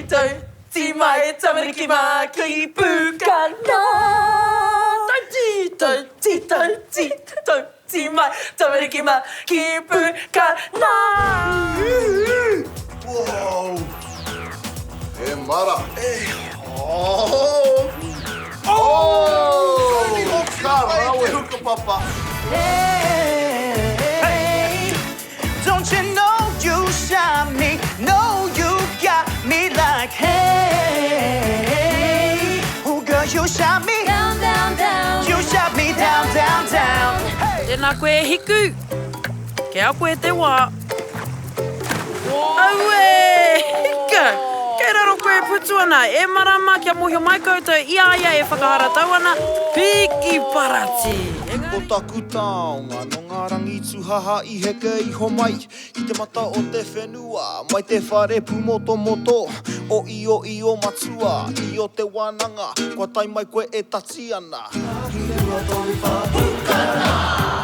tau, tī mai, tamariki mā ki Pūkana. Tau, tī, tau, tī, tau, tī, tau, tī mai, tamariki mā ki Pūkana. Whoa! E mara! E oh! Oh! Ka rawe! Te hukapapa! Hey, don't you know you shot me? Know you got me like hey. Oh girl, you shot me down, down, down. You shot me down, down, down. Hey. Tēnā koe e Hiku. Kei a koe te wā. Auē! Hika! Kei raro koe e putu ana, e marama kia mōhio mai koutou i a ia e whakaharatau ana, piki parati! Engari. Ko taku taonga no nga rangi tuhaha i heke iho mai ki te mata o te whenua, mai te whare pumotomoto o Io Io Matua, Io te wananga, kua tae mai koe e tati ana. Ki rua toru wha pukana!